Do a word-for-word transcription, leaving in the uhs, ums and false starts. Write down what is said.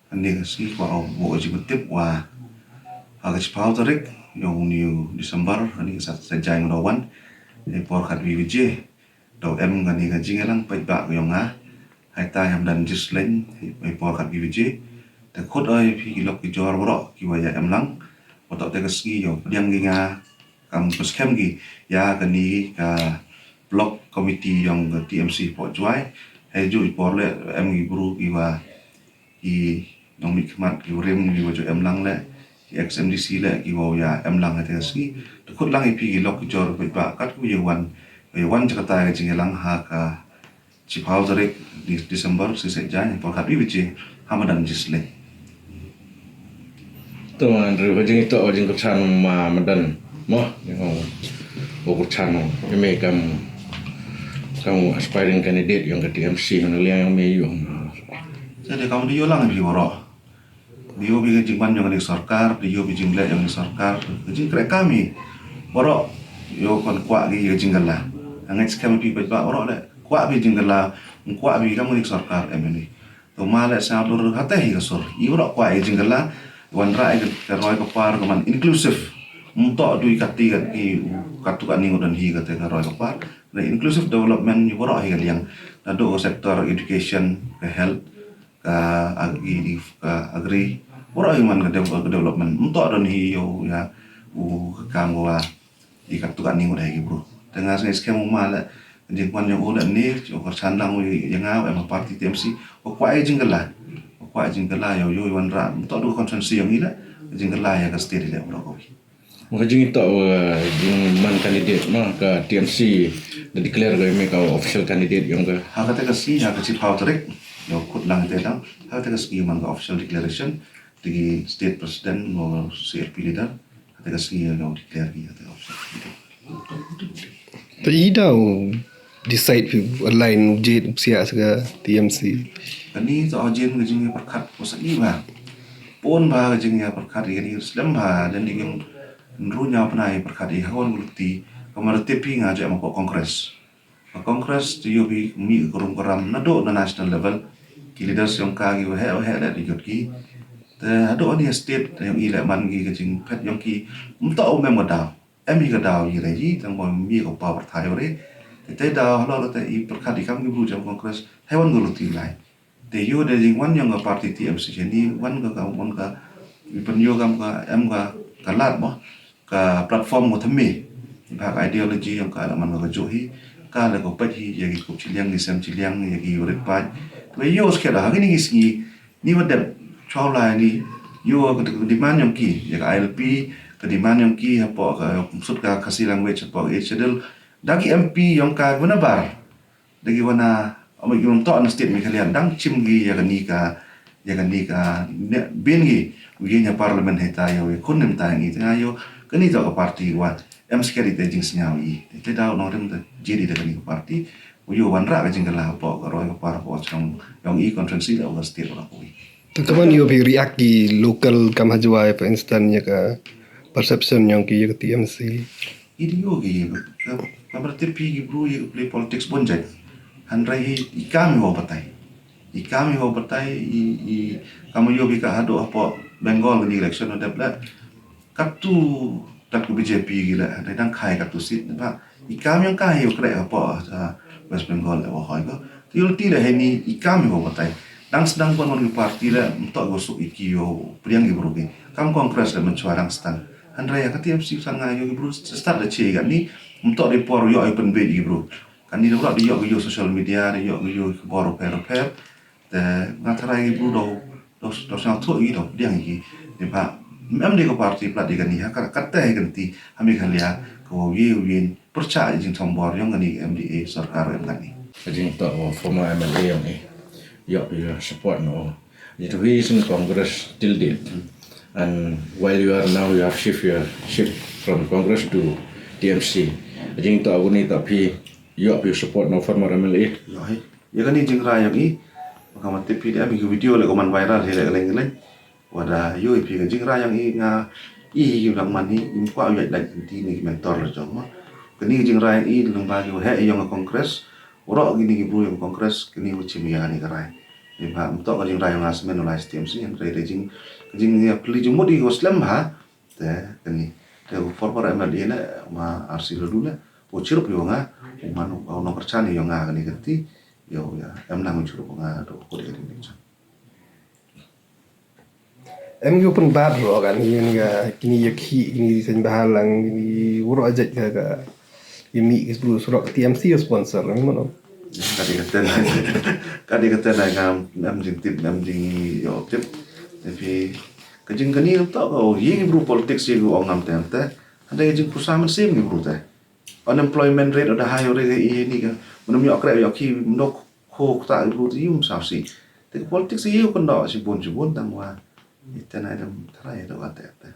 Kani ka sngi kwah o wow jingtip wa ha ka chiphaw tarik yong uni u December, kani ka Saitjaiñ wa daw wan, hei por khatwi baje, daw em kani ka jingyalang paidbah ka yong nga. Hei tai ha madan Jisleiñ, hei por khatwi baje. Te khut o ya phi ki lok ki jor waroh ki wa ya em lang. Wa toh te ka sngi yow pdiang ki nga kam ka skhem ki ya kani ka block committee yong ka T M C poh Jwai. Hei ju i por le em ki bru ki wa ki nongmihkhmat ki wa rim ki wa ju em lang le, ki ex M D C le ki wa ya em lang ha te ka sngi. Te khut lang ya phi ki lok ki jor paidbah kat ku ya wan, ya wan chakata ka jingyalang ha ka chiphaw tarik Di-, December, Saitjaiñ, por khatwi baje, ha madan Jisleiñ. To Andrew, ha jingitoh, ha jingkyrchan ma madan. Mo, jingong, o kyrchan o. Eme kam, kam aspiring candidate yong ka T M C, hana liang yong me yong. Jadi kam di yoh lang phi waroh. Di yoh phi ka jingman yong kani ka sorkar, di yoh phi jingleh yong kani ka sorkar, ka jingkreh kam i. Waroh, yow kwah ki ya ka jingkylla. Nga ngeit skhem phi paidbah waroh le kwah phi jingkylla, kwah phi kam kani ka sorkar em ini. To ma le sa dur hate hi ka sur. I waroh kwah ya ka jingkylla, wanrah ya ka roi ka par ka man inclusive. Mtoh du i kati ka i katu kani ngut don hi kate ka roi ka par. Na inclusive development i waroh hi ka liang. Naduh ka sector education, ka health, ka agri, ka agri, waroh hi man ka dev-, ka development. Mtoh don hi yow ya u ka kam wa i katu kani ngut hi ki bru. Te nga sngi skhem u ma le, ka jingwan yong u le ni, yow kyrchan lang u ya nga, em ha party T M C, wa kwah ya ka jingkylla. Wa kwah ya ka jingkylla yow, yow wanrah, mtoh du ka constituency yong i le, ka jingkylla ya ka state le waroh kawi. Mo ka jingitoh, uh, jingman candidate mo ka T M C da declare ko eme ka official candidate yong ka. Ha kate ka sngi, ha ka chiphaw tarik, yow khut lang te dang. Ha kate ka sngi man ka official declaration, te ki state president mo C L P leader, ha kate ka sngi yow declare ki, ha kate ka official candidate. To i daw decide phi align u jied u psiah sa ka T M C? Kani toh urgent ka jingya pyrkhat ko sa i bha. Pun bha ka jingya pyrkhat i kani slem bha, dan di kem nru nya pynai pyrkhat i ha wan gulti, ka mara tip phi nga jooh ma poh Congress. Ka Congress te yoh phi mi ka rum ka ram naduh na national level. Ki leaders yong ka ki wa heh wa heh le di jot ki. Te haduh ani state yong i le man ki ka jingphet yong ki. Mtoh u mem ka daw. Em hi ka daw i re i, tang mo mi ka power thai re. Te te daw halor te i pyrkhat i kam ki bru jam Congress. Hei wan gulti lai. Te yoh de jingwan yong ka party T M C ni, wan ka, ka, wan ka, i pynyoh kam ka, em ka, ka lad mo, ka platform mo thymme. Bha ka ideology yong ka la man ka jooh hi, ka la ko pait hi, ya ki kup chiliang, ki sem chiliang, ya ki rit pait. Te yoh skhem ha kini ki sngi, ni wa dep, chwa lai ni, yoh ka demand yong ki, ya ka I L P, ka demand yong ki, hapoh ka, sut ka Khasi language, hapoh ka Eighth Schedule, da ki M P yong ka, wa na bar. Da ki wa na, ame ki wa toh na state Meghalaya, dang chim ki ya kani ka, ya kani ka, ne, bin ki, wi ya parliament hei ta yow, ya khun nem ta ngi, ta yow, kani toh ka party wa, em skhem i te jingsngaw i, te daw nongrim te, jidi da kani ka party, u yow wanrah ka jingkylla hapoh, ka roi ka par hapoh, chong, yong i constituency da u ka state wa ko i. Te kaman yow phi react ki local kam ha Jwai, for instance, ya ka perception yong ki ya ka T M C. I di yoh ki, ka, ka berarti phi ki bru ya ka play politics bon jait. Hynrei hi, i kam i wow batai. I kam i wow batai, i, i, kam yoh phi ka haduh hapoh Bengal ka ni election wa dep le. Katu tat ka B J P ki le, hynrei dang khai katu seat ne ba. I kam yong ka hi u kreh hapoh, ah, West Bengal le wa hoi ko. Te yoh ti le hei ni, i kam i wow batai. Dang sdang pon wan ki party le, mtoh ko suk i ki yow, pdiang ki bru ki. Kam Congress le mynchwa dang sdang. Hynrei ya ka T M C san nga yoh ki bru start da che kani, mtoh di por yoh i pynbeit ki bru. Kani da bra di yoh ki yoh social media, di yoh ki yoh ki bor pher pher. Te nga tharai ki bru daw, daw, daw sñiaw thoh i daw, pdiang ki. Di ba, em di ka party pla di kani, ha, ka, kate hi kani, ha Meghalaya, ka wow ye, wow ye, pyrchah i jingthombor yong kani M D A sorkar em kani. Ka jingtoh wa former M L A yong i, yoh, yoh support no. Jitu hi sin Congress till date. And while you are now, you have shift your shift from Congress to T M C. Jing to aguni to phi, yoh phi support no former M L A. Yoh hi. Ya kani jingrai yong i. Maka mati phi di ami ki video le ko man viral hi le leng leng. Wada yoh phi ka jingrai yong i nga i hi lang man hi, im kwa yoh like ti ni mentor le jong ma. Kani jingrai yong i lang ba yoh he yong Congress. Waroh kini ki bru yong Congress, kini u chim ya ni ka rai. Ni bha, mynta ka jingrai yong nga smen u lai stem si, hynrei te jing, jing ya pli jingmut i ko slem bha, te kani. Te u former M L A le, ma R C Laloo le, u chirup yong nga, u man u nongkyrchan yong nga kani kati, yo ya, em nang u chirup nga, to ko de kani chan. Em ki open bar ro kan, ni ka, kini ya ki, kini sen bahalang, kini wuro ajat ka, ka, ya mi ki bru surok T M C ya sponsor, ni mano? Kadi kata, kadi kata na ngam, em jing tip, em jing yo tip. Tapi, ka jing kani to ko, ye ki bru politics ye ko ngam te, te. Ada ye jing pusa man sim ki bru te. Unemployment rate ada high ore ka i ni ka. Mano yo kre yo ki, mano ko kta ki bru te yum sa si. Te politics ye ko ndo si bun, si bun tang wa. Ite na dem tara ye do ka te, te.